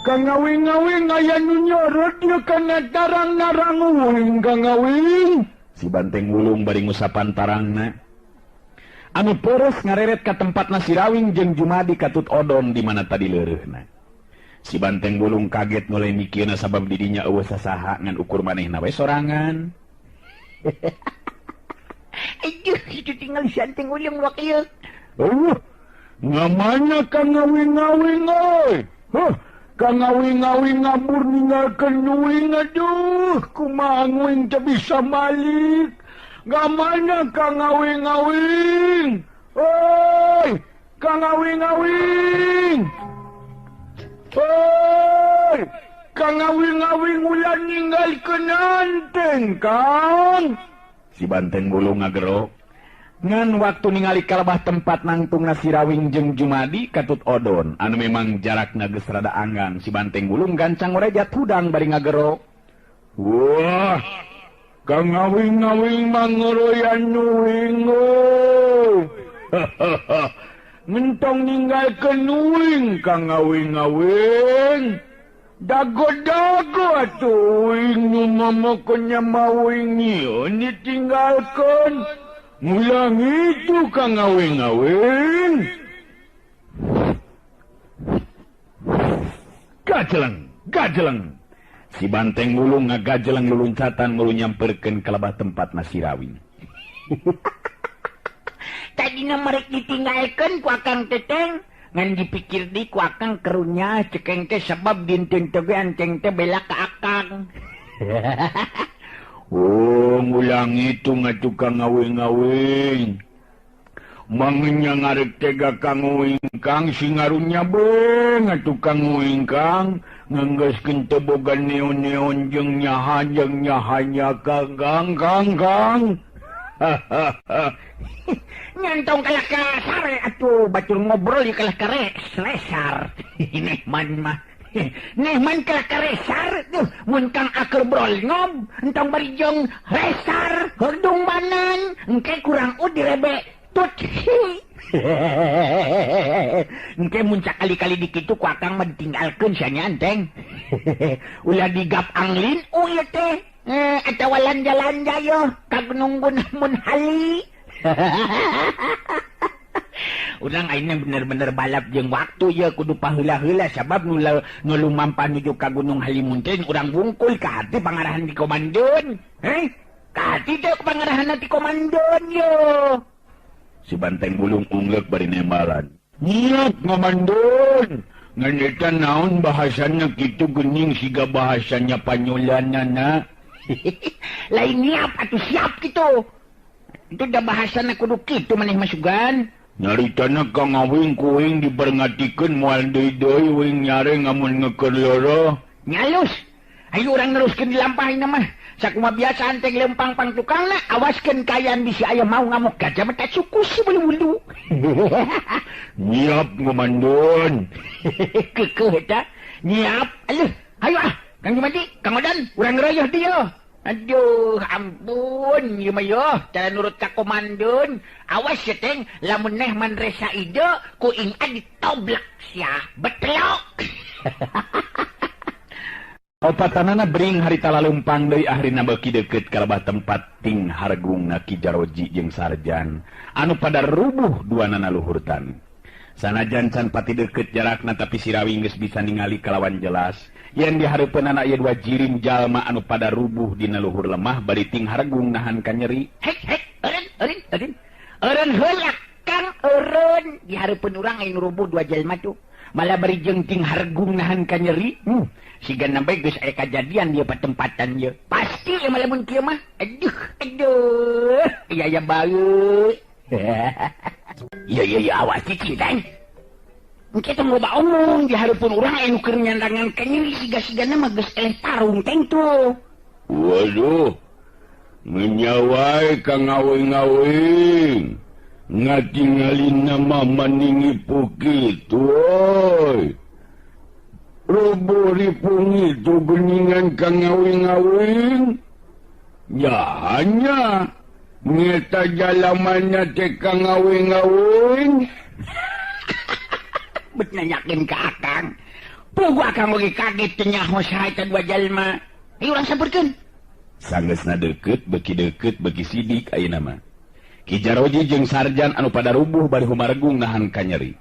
Kang ngawing-ngawing aya nu nyorot ieu kana tarang narang uing Kang ngawing. Si Banteng Wulung bari ngusapan tarangna. Anu peres ngareret ka tempatna si Rawing jeung Jumadi katut Odon di mana tadi leureuhna. Si Banteng Wulung kaget mulai mikirna sabab didinya eueuh sasaha ngan ukur manehna we sorangan. Aduh, itu tinggal si Banteng Wulung wakil. Eueuh, ngamana Kang ngawing-ngawing euy. Huh. Kang ngawing-ngawing ngabur ninggalkeun uing aduh kumaha nguing teu bisa balik. Ngamana Kang ngawing-ngawing? Oi, Kang ngawing-ngawing. Oi, Kang ngawing-ngawing ulah ninggalkeun anteng, Kang. Si Banteng Wulung ngagero. Ngan waktu ningali kalebah tempat nangtungna si Rawing jeung Jumadi katut Odon anu memang jarakna geus rada anggang. Si Banteng Wulung gancang orejat hudang bari ngagero. Wah, Kang ngawing-ngawing mangoroyan uing euy. Mentong ninggalkeun uing Kang ngawing-ngawing. Dago-dago atuh uing nu momokeun nya uing ieu ditinggalkeun. Ngulang itu Kang ngawing-ngawing. Gajeleng, gajeleng. Si Banteng Wulung ngagajeleng luluncatan mulu nyamperkeun ka lebah tempatna si Rawing. Tadina merek ditinggalkeun ku Akang Teteng, ngan dipikir di ku Akang kerunya cekeng teh sebab dinten teh ge anteng teh bela ka Akang. Oh, ngulang itu ngatu Kang ngawing-ngawing. Mangnya ngarek tega Kang ngawing Kang singarunya be ngatu Kang ngawing Kang ngenggeuskeun teu boga neon-neon jeung nyaha jeung nyahanya Kang Kang Kang Kang. Nyantong kalah ka sare atuh batur ngobrol ieu kalah ka resar. Nehman mah. Nehman kalah ka resar tuh mun Kang akur brol ngob entong bari jeung resar herdung banan engke kurang ud direbe tut. Engke mun sakali-kali dikitu ku Akang mah ditinggalkeun sia nya enteng. Ulah digap anglin ieu teh atawa lanja-lanja yo ka gunung mun hali. Urang ayeuna bener-bener balap jeung waktu ya kudu paheula-heula sabab nu lumampah nuju ka Gunung Halimun teh urang wungkul ka hati pangarahan di komandon. Ka hati teh pangarahan di komandon yo. Si Banteng Wulung unggeuk bari nembalan. Nyiap komandon. Ngan eta naon bahasana kitu geuning siga bahasanya panyolanana. Lain nyiap atuh siap kitu. Itu dah bahasana kudu kitu maneh masugan. Nyaritana Kang ngawing kuing diperngatikeun moal deui-deui uing nyare ngamun ngeukeun loro. Nyalus. Ayo urang neruskeun dilampah ayeuna mah. Sakumaha biasa anteng lempang pang tukangna awaskeun kayan bisi aya mau ngamuk gajah mah tak suku si bulu-bulu. Nyiap ngomandon. Kekeuh eta. Nyiap. Aduh, ayo ah. Kang Jumadi, Kang Odan, urang ngeroyoh dieu. Aduh, ampun, ieu mah yo, cara nurut ka komandon. Awas ya teng, lamun neh man resa ide, ku ing ditoblak sia, betelok. Opatanana bring harita lalumpang deui ahrina beuki deukeut ka lebah tempat ting hargungna Ki Jaroji jeung Sarjan anu pada rubuh duanana luhurtan. Sanajan can pati deukeut jarakna tapi si Rawing geus bisa ningali kalawan jelas. Yen dihareupeunana ieu dua jirim jalma anu pada rubuh dina luhur lemah bari ting hargung nahan ka nyeri. Hek hek, eureun eureun eureun. Eureun heula Kang eureun dihareupeun urang anu rubuh dua jalma tuh. Malah bari jeung ting hargung nahan ka nyeri. Siga nambae geus aya kajadian ieu patempatan ieu. Pasti ieu mah lamun kieu mah. Aduh aduh. Iya ya bae. Iya iya iya awas cicing teng. Engke tong loba omong di hareupeun urang anu keur nyandangan ka nyeri siga-sigana mah geus eleh tarung teng tuh. Waduh. Menyawai Kang ngawing-ngawing. Ngatingalin nama maningi pukit woi. Rubuh ripungi tu geningan Kang ngawing-ngawing. Ya hanya ngeta jalamannya teh Kang ngawing-ngawing. Bet nanyakeun ka Akang. Pugu akang oge kaget teu nyaho saha eta dua jalma. Ayo urang sampeurkeun. Sanggeusna deukeut beuki deukeut beuki sidik ayeuna mah. Ki Jaroji jeung Sarjan anu pada rubuh bari humargung nahan kanyeri.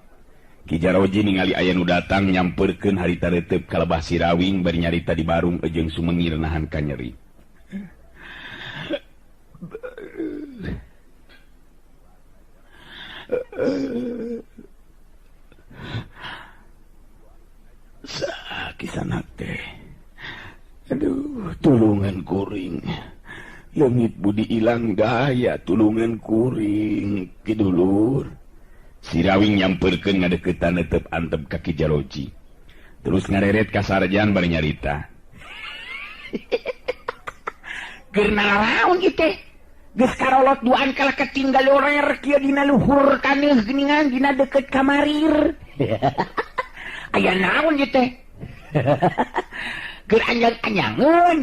Ki Jaroji ningali aya nu datang nyampeurkeun harita reuteup ka lebah Sirawing bari nyarita di barung jeung sumengir nahan kanyeri. Sakisanak teh. Aduh, tulungan kuring. Leungit budi ilang daya tulungan kuring ki dulur. Sirawing nyampeurkeun ngadeuketan neuteup antep ka Ki Jaroji. Terus ngareret ka Sarjan bari nyarita. Keur naraon ieu teh? Geus karolot duaan kalah katinggal orer kieu dina luhur taneuh geuningan dina deukeut kamarir. Aya naon ieu teh? Keur anyang-anyangeun.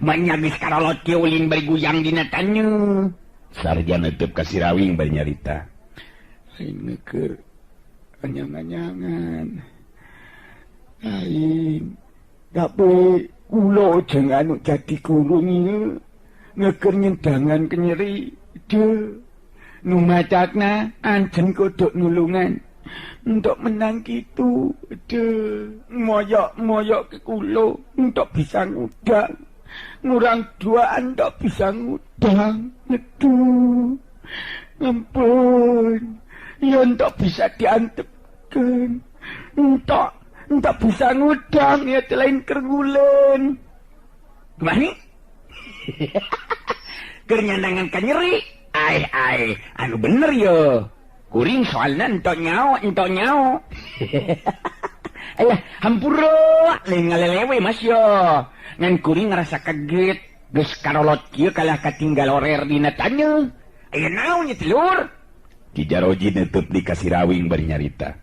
Manya geus karolot kieu ulin bari guyang dina taneuh. Sarjan neuteub ka Sirawing bari nyarita. Aing keur anyang-anyangan. Aing tapi kula jeung anu jadi guru ieu ngeker nyendangan kenyeri de nu macatna anjen kodok nulungan untuk menang kitu de moyok-moyok ke kula untuk bisa ngudang ngurang duaan untuk bisa ngudang ngedu ampun ya untuk bisa diantepkeun untuk bisa ngudang ya lain kergulen kumaha nih? Keur nyandangan ka nyeri ai ai anu bener yo kuring soalna entok nyao alah hampura lain ngalelewe mas yo ngan kuring ngerasa kaget geus karolot kieu kalah katinggal orer dina taneuh aya naon nya telur. Ki Jaroji neuteub di ka Sirawing bari nyarita.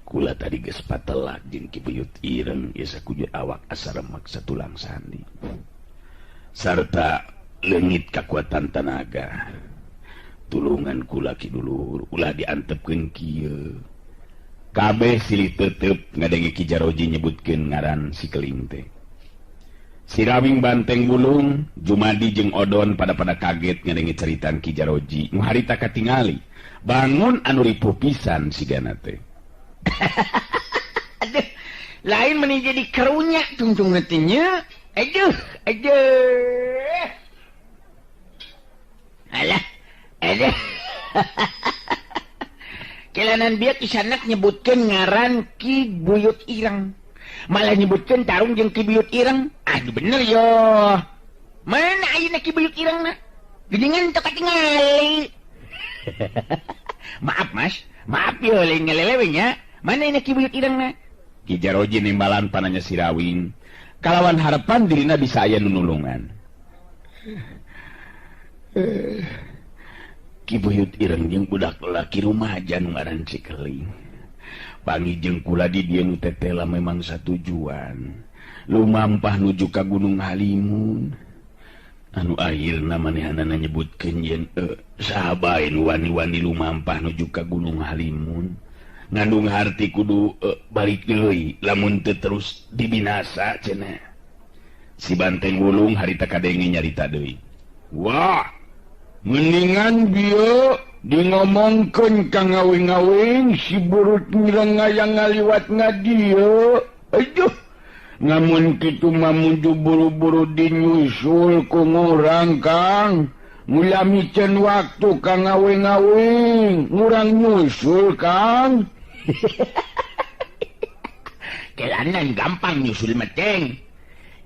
Kula tadi geus patelak jeung Ki Buyut Ireng ieu sakujur awak asa remek satulang sandi sarta leungit kakuatan tanaga. Tulungan kula ki dulur ulah diantepkeun kieu. Kabeh silih tetep ngadenge Ki Jaroji nyebutkeun ngaran si keling teh. Sirawing banteng bulung, Jumadi jeung Odon pada kaget ngadenge ceritaan Ki Jaroji nu harita katingali. Bangun anu ripuh pisan sigana teh. Aduh, lain meni jadi kerunya tungtung nya. Aduh, aduh. Alah, aduh. Kelanan bieu kisanak nyebutkeun ngaran Ki Buyut Ireng. Malah nyebutkeun tarung jeung Ki Buyut Ireng. Aduh bener yo. Mana ayeuna Ki Buyut Ireng na? Geuningan teu katingali. Maaf mas, maaf yo lain ngalelewe nya. Mana ini Ki Buyut Ireng na? Ki Jaroji nimbalan pananya Sirawing. Kalawan harapan dirina bisa aya nu nulungan. Ki Buyut Ireng jeung budak lelaki rumaja nu ngaran Cikeling. Pangi jeung kula di dieu nu tetela memang satujuan. Lumampah nuju ka Gunung Halimun. Anu akhirna manehanana nyebutkeun yen saha bae nu wani-wani lumampah nuju ka Gunung Halimun. Ngandung harti kudu balik deui lamun teu terus dibinasa cenah. Si Banteng Wulung harita kadenge nyarita deui. Wah, mendingan bieu di ngomongkeun ka ngawing-ngawing si burut ngireng ngayang ngaliwat ngadieu. Aduh, ngamun kitu mah muju buru-buru dinyusul ku ngurang Kang. Mula miceun waktu ka ngawing-ngawing, ngurang nyusul Kang. Kelanan gampang nyusul mah teng.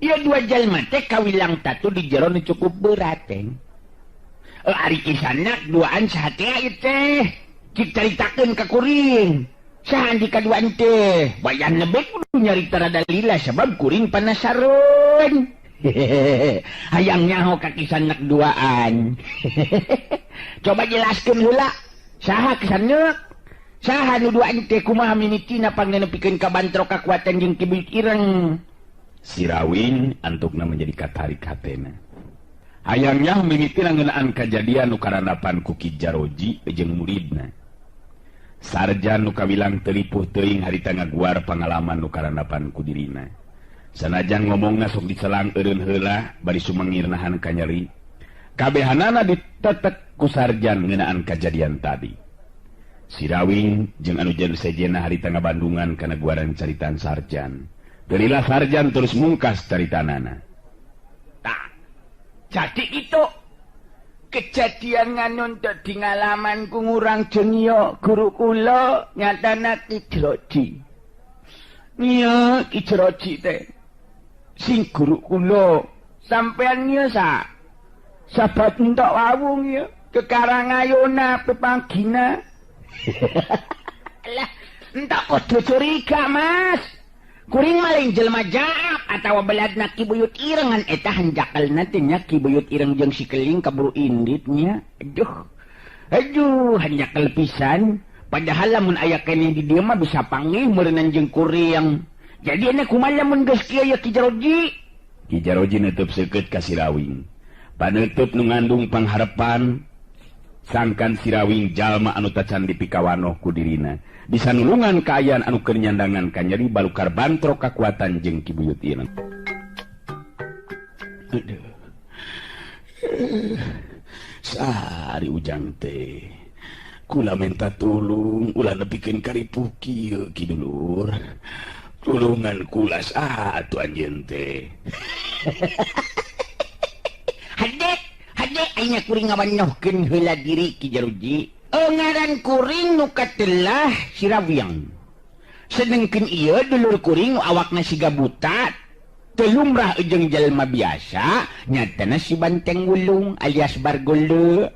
Ieu dua jalma teh kawilang tatu di jero nu cukup berat teng. Ari kisanak duaan saha teh ieu teh? Cik caritakeun ka kuring. Saha di kaduaan teh? Bayan lebet kudu nyarita rada lila sabab kuring panasaran. Hayang nyaho ka kisanak duaan. Coba jelaskeun heula. Saha kisanak? Saha nu duaan teh kumaha mimitina pangnepikeun ka bantrok kakuatan jeung Ki Buyut Ireng? Sirawing antukna menjadi katarik hatena. Hayangnya mimitina ngeunaan kajadian nu karandapan ku Ki Jaroji jeung muridna. Sarjan nu kawilang teu ripuh teuing harita ngaguar pangalaman nu karandapan ku dirina. Sanajan ngomongna sok dicelang eureun heula bari sumengir nahan kanyeri. Kabehanana ditetek ku Sarjan ngeunaan kajadian tadi. Sirawing jeung anu jeung sejenna harita ngabandungan kana guaran caritaan Sarjan. Geulilah Sarjan terus mungkas caritanana. Tah, jadi itu kejadian nganun di ngalaman ku ngurang jengio guru kula nyatana Ki Jeroji. Nya Ki Jeroji teh sing guru kula sampean nya sa sabat entok wawung ya ke Karangayona pepanggina. Lah entok kudu curiga Mas. Kuring maling jelma jaak atawa beladna Ki Buyut Irengan eta hanjakalna teh nya Ki Buyut Ireng jeung si Keling kaburu indit nya. Aduh. Aduh hanjakal pisan. Padahal lamun aya keneh di dieu mah bisa panggih meureunnan jeung kuring. Jadi ene kumaha lamun geus kieu ya Ki Jeroji? Ki Jeroji neuteub seukeut ka Sirawing. Paneuteub nu ngandung pangharepan sangkan Sirawing jalma anu tacan dipikawanoh ku dirina. Bisa nulungan kaayaan anu keur nyandangan kanyeri balukar bantrok kakuatan jeung Ki Buyut Ireng. Aduh. Sari ujang teh. Kula minta tulung ulah nepikeun karipuh kieu Ki Dulur. Tulungan kula atuh anjeun teh. Hade, hade aya kuring ngawanohkeun heula diri Ki Jeroji. Ngaran kuring nu katelah Sirawiang. Sedengkeun ieu dulur kuring nu awakna siga buta, teu lumrah jeung jelema biasa, nyatana si Banteng Wulung alias Bargolo.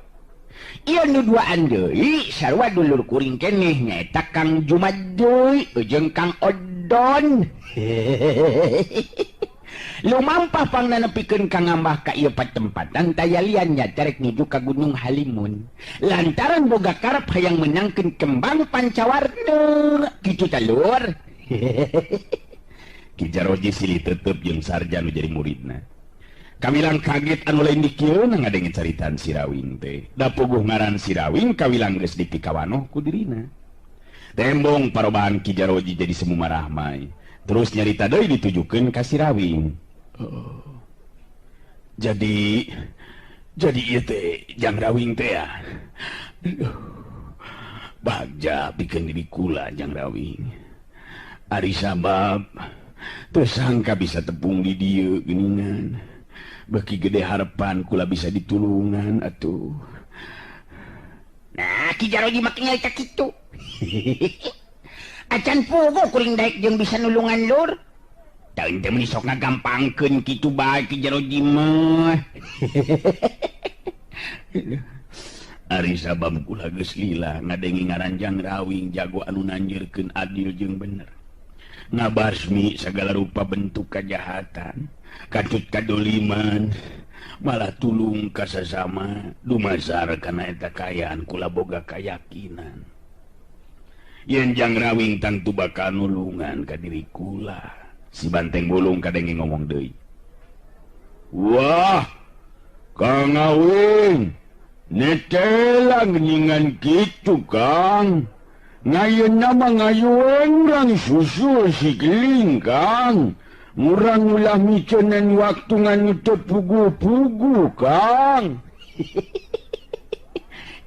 Ieu nu duaan deui sarua dulur kuring keneh nyaeta Kang Jumad deui jeung Kang Odon. Lumampah pangna nepikeun ka ngambah ka ieu patempatan tayalian nya rek nuju ka Gunung Halimun. Lantaran boga karep hayang menangkeun kembang pancawarna kitu ta lur. Ki Jeroji silih tetep jeung Sarjan nu jadi muridna. Kawilang kaget anu lain dikieuna ngadenge caritaan Sirawing teh. Da puguh ngaran Sirawing kawilang geus dipikawanoh ku dirina. Tembong parobahan Ki Jeroji jadi semu marahmai. Terus nyarita deui ditujukeun ka Sirawing. Oh. Jadi ieu teh Jang Rawing teh ya. Aduh. Bagja pikeun diri kula Jang Rawing. Ari sabab teu sangka bisa tepung di dieu geuningan. Beuki gede harapan kula bisa ditulungan atuh. Nah, Ki Jeroji mah nyarita kitu. Acan puguh kuring daek jeung bisa nulungan lur. Teu teh meuni sok ngagampangkeun kitu bae Ki Jeroji mah. Ari sabab kula geus lila ngadenge ngaran Jang Rawing jago anu nanjirkeun adil jeung bener. Ngabasmi sagala rupa bentuk kajahatan, katut kadoliman, malah tulung ka sasama dumasar kana eta kaayaan kula boga kayakinan. Yen Jang Rawing tangtu bakal nulungan ka diri kula. Si Banteng Wulung kadenge ngomong deui. Wah, Kang Awing, netela geuningan kitu Kang. Ngayeuna mah ngayueun urang susul si Keling Kang. Murang ulah miceunan waktu nganu teu pugu-pugu Kang.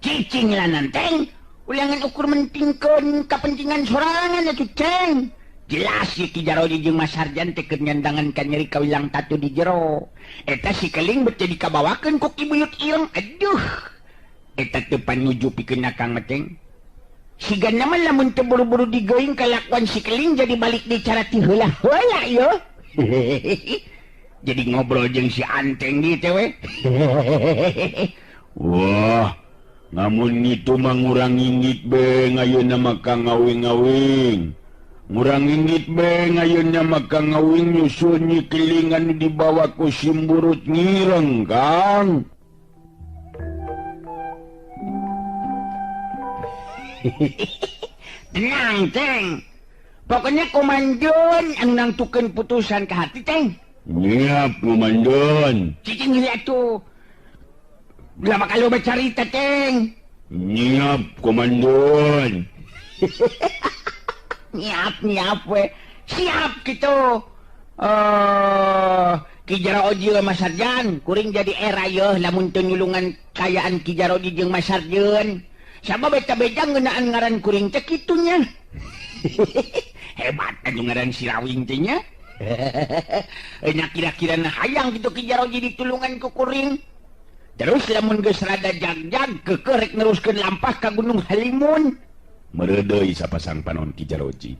Cicing lanan teng. Ulangan ukur mentingkeun kapentingan sorangan atuh ceng. Jelas si Ki Jeroji jeung Mas Sarjan teh keur nyandangan ka nyeri kawilang tatu di jero. Eta si Keling bet jadi kabawakeun ku Ki Buyut Ireng. Aduh. Eta teu panuju pikeun Kang Meteng. Sigana mah lamun teu buru-buru digeuing kalakuan si Keling jadi balik di cara ti heula-heula ieu. Jadi ngobrol jeung si Anteng gitu we. Wah. Namun itu mah ngurang inggit be ngayeuna mah Kang Awing-awing. Ngurang inggit be ngayeuna mah Kang Awing nyusul Nyi Keling anu dibawa ku Simburut ngireng Kang. Tenang Teng. Pokoknya komandon anu nangtukeun putusan ka hati Teng. Nyiap komandon. Cicing heula atuh. Lama kalau bercerita Teng. Nyiap komandon. Nyiap-nyiap we. Siap gitu. Ki Jaroji Mas Sarjan, kuring jadi era yeuh lamun teu nyulungan kayaan Ki Jaroji jeung Mas Sarjan. Sabab eta beja ngeunaan ngaran kuring teh kitu nya. Hebat anu ngaran si Rawing teh nya. Nya kira-kira na hayang kitu Ki Jaroji ditulungan ku kuring. Terus lamun geus rada jag-jag keukeuh rek neruskeun lampah ka Gunung Halimun. Meureudeuy sapasang panon Ki Jaroji.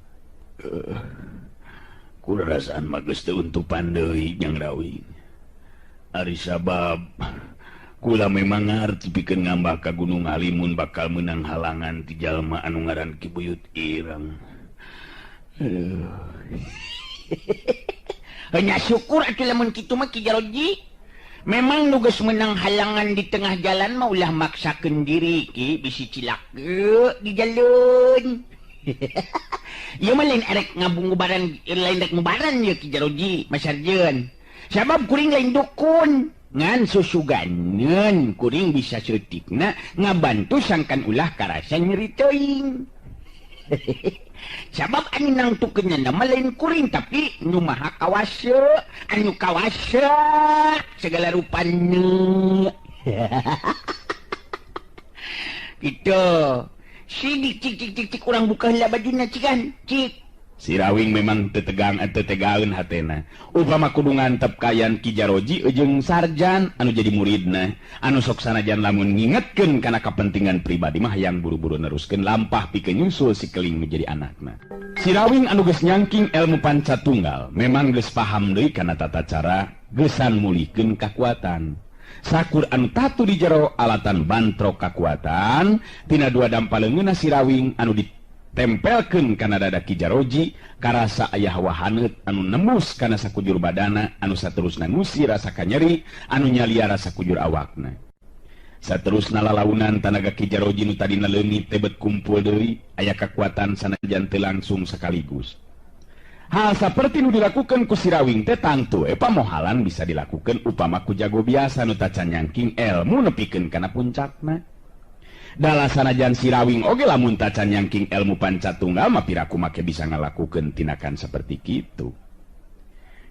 Kurasaan mah geus teu untupan deui Jang Rawing. Ari sabab kula memang ngarti pikeun ngambah ka Gunung Halimun bakal meunang halangan ti jalma anu ngaran Ki Buyut Ireng. Aduh. Nya syukur atuh lamun kitu mah Ki Jaroji. Memang nu geus meunang halangan di tengah jalan mah ulah maksakeun diri Ki, bisi cilaka di jalan. Ieu mah lain erek ngabungubaran, lain rek ngubaran ieu Ki Jaroji, Mas Sarjan. Sabab kuring lain dukun, ngan susuganeun kuring bisa seutikna ngabantu sangkan ulah karasa nyeri teuing. Sabab anu nangtukeun mah lain kuring tapi nu maha kawasa, anu kawasa segala rupana. Gitu. Sidik cik cik cik cik urang buka heula bajuna cikan cik. Si Rawing memang tetegang tetegaeun hatena. Upama kudu ngantep kayan Ki Jaroji jeung Sarjan anu jadi muridna, anu sok sanajan lamun ngingetkeun kana kepentingan pribadi mah hayang buru-buru neruskeun lampah pikeun nyusul si Keling nu jadi anakna. Si Rawing anu geus nyangking ilmu panca tunggal memang geus paham deui kana tata cara geusan mulihkeun kakuatan. Sakur anu tatu di jero alatan bantrok kakuatan tina dua dampaleungeunna si Rawing anu ditempelkeun kana dada Ki Jaroji karasa aya hawa haneut anu nembus kana sakujur badana anu saterusna ngusir rasa kanyeri anu nyalia rasa kujur awakna. Saterusna lalaunan tanaga Ki Jaroji nu tadina leungit tebet kumpul deui aya kakuatan sanajan teu langsung sekaligus. Hal saperti nu dilakukan ku si Rawing teh tangtu pamohalan bisa dilakukan upama ku jago biasa nu tacan nyangking ilmu nepikeun kana puncakna. Dala sanajan si Rawing oge lamun tacan nyangking ilmu panca tunggal mah piraku make bisa ngalakukeun tindakan seperti kitu.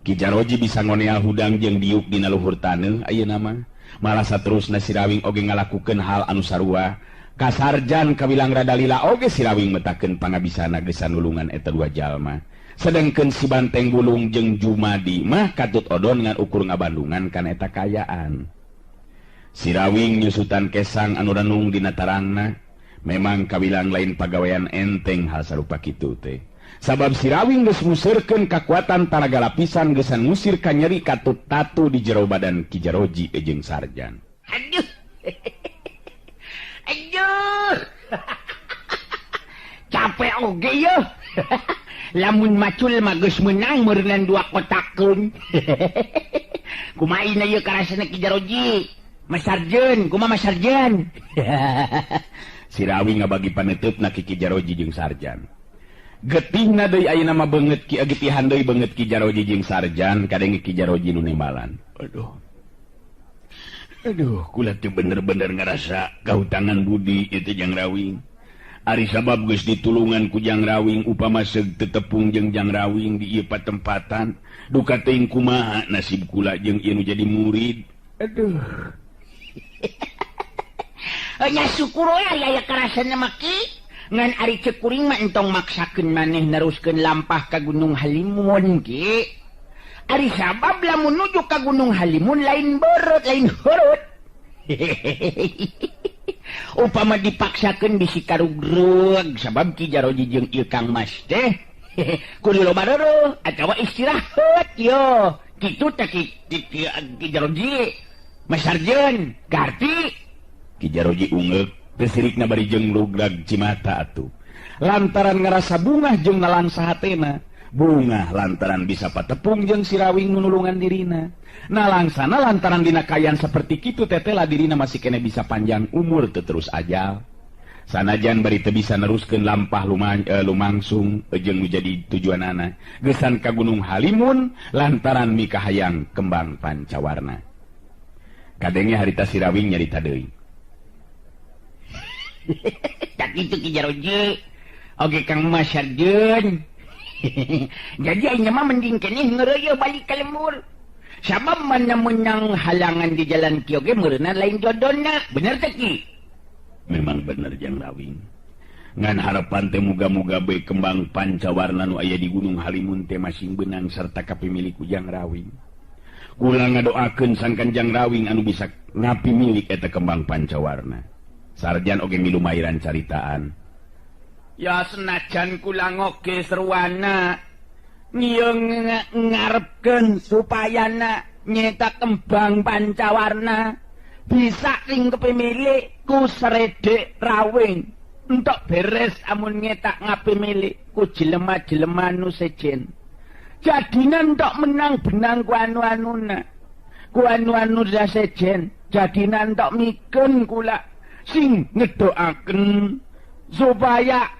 Ki Jaroji bisa ngoneal hudang jeung diuk dina luhur taneuh ayeuna mah. Malah saterusna si Rawing oge ngalakukeun hal anu sarua. Kasarjan kawilang rada lila oge si Rawing metakeun pangabisana geus nulungan eta dua jalma. Sedangkan si Banteng Bulung jeung Jumadi mah katut odon ngan ukur ngabandungan kana eta kayaan. Si Rawing nyusutan kesang anu renung dina tarangna, memang kawilang lain pagawean enteng hal sarupa kitu teh. Sabab si Rawing geus nguseurkeun kakuatan tanaga lapisan geusan ngusir kanyeri katut tatu di jero badan Ki Jaroji jeung Sarjan. Aduh. Aduh. Capek oge yeuh. Lamun macul mah geus meunang meureunnan dua kotakeun. Kumaha ieu karasana Ki Jaroji? Mas Sarjan, kumaha Mas Sarjan? Si Rawing ngabagi paneuteup na Ki Jaroji jeung Sarjan. Getihna deui ayeuna mah beungeut ki getihan deui beungeut Ki Jaroji jeung Sarjan kadenge Ki Jaroji nu nimbalan. Aduh. Aduh, kula teu bener-bener ngarasa kahutangan budi ieu teh Jang Rawing. Ari sabab geus ditulungan ku Jang Rawing upama seug teu tepung jeung Jang Rawing di ieu patempatan duka teuing kumaha nasib kula jeung ieu nu jadi murid. Aduh. Nya syukur we ari aya karasana mah Ki. Ngan ari ceuk kuring mah entong maksakeun maneh neruskeun lampah ka Gunung Halimun Ki. Ari sabab lamun nuju ka Gunung Halimun lain beurut lain hurut. Upama dipaksakeun bisi karugrug sabab Ki Jaroji jeung ieu Kang Mas teh kudu loba reureun atawa istirahat yo. Kitu teh Ki Jaroji. Mas Sarjan garti. Ki Jaroji ungeuk teu sirikna bari jeung lugrag cimata atuh. Lantaran ngarasa bungah jeung nalangsa hatena. Bungah lantaran bisa patepung jeung si Rawing nu nulungan dirina. Nalangsana lantaran dina kayan seperti kitu tetela dirina masih kene bisa panjang umur teu terus ajal. Sanajan bari teu bisa neruskeun lampah lumangsung jeung nu jadi tujuanana. Geusan ka Gunung Halimun lantaran mikahayang kembang pancawarna. Kadenge harita si Rawing nyarita deui. Tak kitu Ki Jaroji. Oke Kang Mas Sarjun. Jadi aing mah mending keneh ngeureuyeuh balik ka lembur. Sabab mana menang halangan di jalan kieu ge meureunna lain jodona. Bener teh Ki? Memang bener Jang Rawing. Ngan harapan teh muga-muga bae kembang pancawarna nu aya di Gunung Halimun teh masing benang serta kapimilik ku Jang Rawing. Kula ngadoakeun sangkan Jang Rawing anu bisa ngapimilik eta kembang pancawarna. Sarjan oge milumairan caritaan. Ya senajan kula ngoge serwana ngiung ngarepkeun supayana nyetak kembang pancawarna bisa ring kepemilik ku seredek rawing entok beres amun nyetak ngapemilik ku jelema-jelema nu sejen. Jadina entok menang benang ku anu-anuna ku anu-anu sejen. Jadina entok mikeun kula sing ngedoaken supaya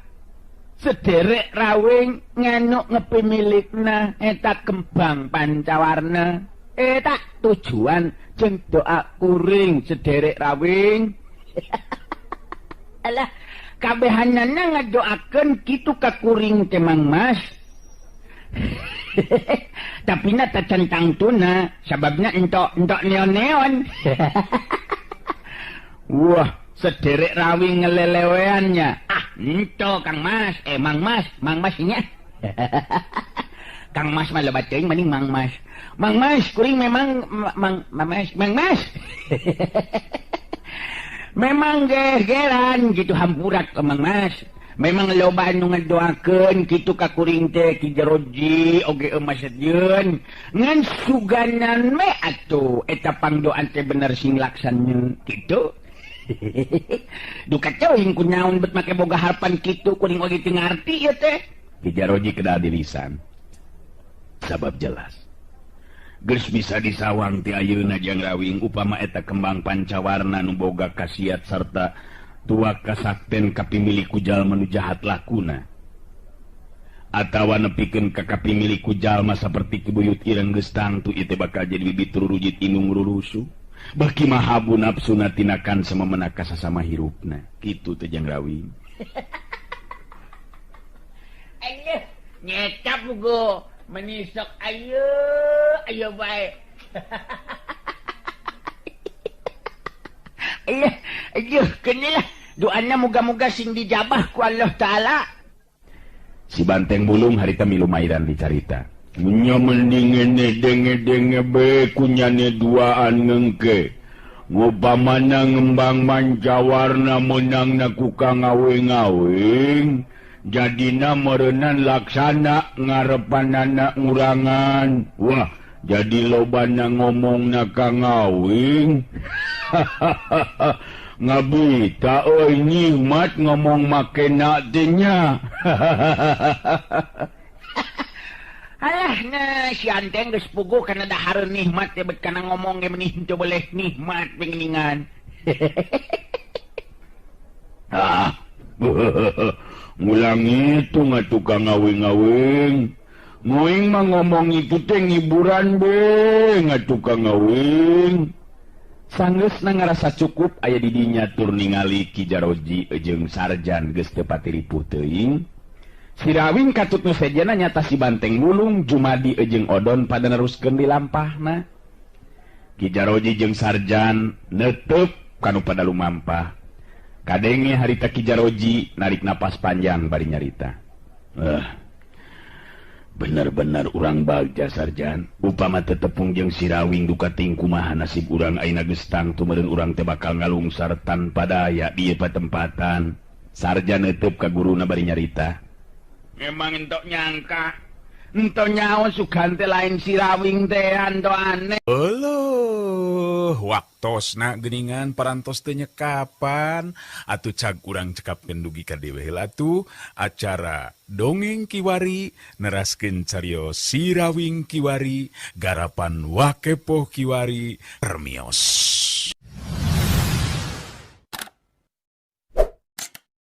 sederek rawing nganuk ngepimilikna eta kembang pancawarna. Eta tujuan jeung doa kuring sederek rawing. Alah kabehanana ngadoakeun kitu ka kuring teh Mang Mas. Tapi na tacan tangtuna sababna entok entok neon-neon. Wah, sederek rawing ngeleleweannya. Ah, ento Kang Mas, Mang Mas, Mang Mas nya. Kang Mas mah lebat teuing mending Mang Mas. Mang Mas kuring memang Mang Mas, Mang Mas. Memang gegeran gitu hampurat ke Mang Mas. Memang loba anu ngadoakeun kitu ka kuring teh Ki Jaroji oge Emas Sejeun. Ngan suganan me atuh eta pangdoan teh bener sing laksana kitu. Duka teuing ku naon bet make boga harapan kitu kuring oge teu ngarti ieu teh. Ki Jaroji kedah di lisan. Sabab jelas. Geus bisa disawang ti ayeuna Jang Rawing upama eta kembang pancawarna nu boga khasiat sarta tua kasakten kapimilik ku jalma nu jahat lakuna. Atawa nepikeun ka kapimilik ku jalma saperti kibuyut ireng geus tangtu ieu teh bakal jadi bibit rurujit inung rurusuh. Baki mahabu nafsuna tinakan samemena ka sasama hirupna. Kitu teh Jang Rawing. Ayo nyecap go menisok ayo ayo bae. Ayo ayo keunilah doana muga-muga sing dijabah ku Allah Taala. Si Banteng Bulung harita milumairan dicarita. Nya mending ngene denge-denge be kunyane duaan ngengke. Ngupamana ngembang mancawarna menangna ku kang ngawing-ngawing. Jadina meureunan laksana ngarepanana ngurangan. Wah, jadi lobana ngomongna ka ngawing. Ngabita euy nikmat ngomong makena teh nya. Alah nah si Anteng geus puguh kana dahar nikmat teh bet kana ngomong ge menih teu boleh nikmat penginingan. Ah. Ngulang itu ngatukang ngawing-ngawing. Nguing mah ngomong itu teh ngiburan be ngatukang ngawing. Sanggeusna ngarasa cukup aya di dinya tur ningali Ki Jaroji jeung Sarjan geus teu patiripuh teuing. Si Rawing katut nu sejena nyata si Banteng Bulung, Jumadi jeung Odon pada neruskeun dilampahna. Ki Jaroji jeung Sarjan netep kanu pada lumampah. Kadenge harita Ki Jaroji narik napas panjang bari nyarita. Bener-bener urang bagja Sarjan. Upama teu tepung jeung si Rawing duka ting kumaha nasib urang ayeuna geus tangtu meureun urang teh bakal ngalungsar tanpa daya di ieu patempatan. Sarjan netep ka guruna bari nyarita. Memang entok nyangka, entok nyaho sugan teh lain si Rawing teh anto aneh. Euleuh, waktosna geuningan parantos teh nyekapan atuh cag urang cekapkeun dugi ka dewe heula atuh acara Dongeng Kiwari neraskeun carios Si Rawing Kiwari garapan Wakepoh Kiwari permios.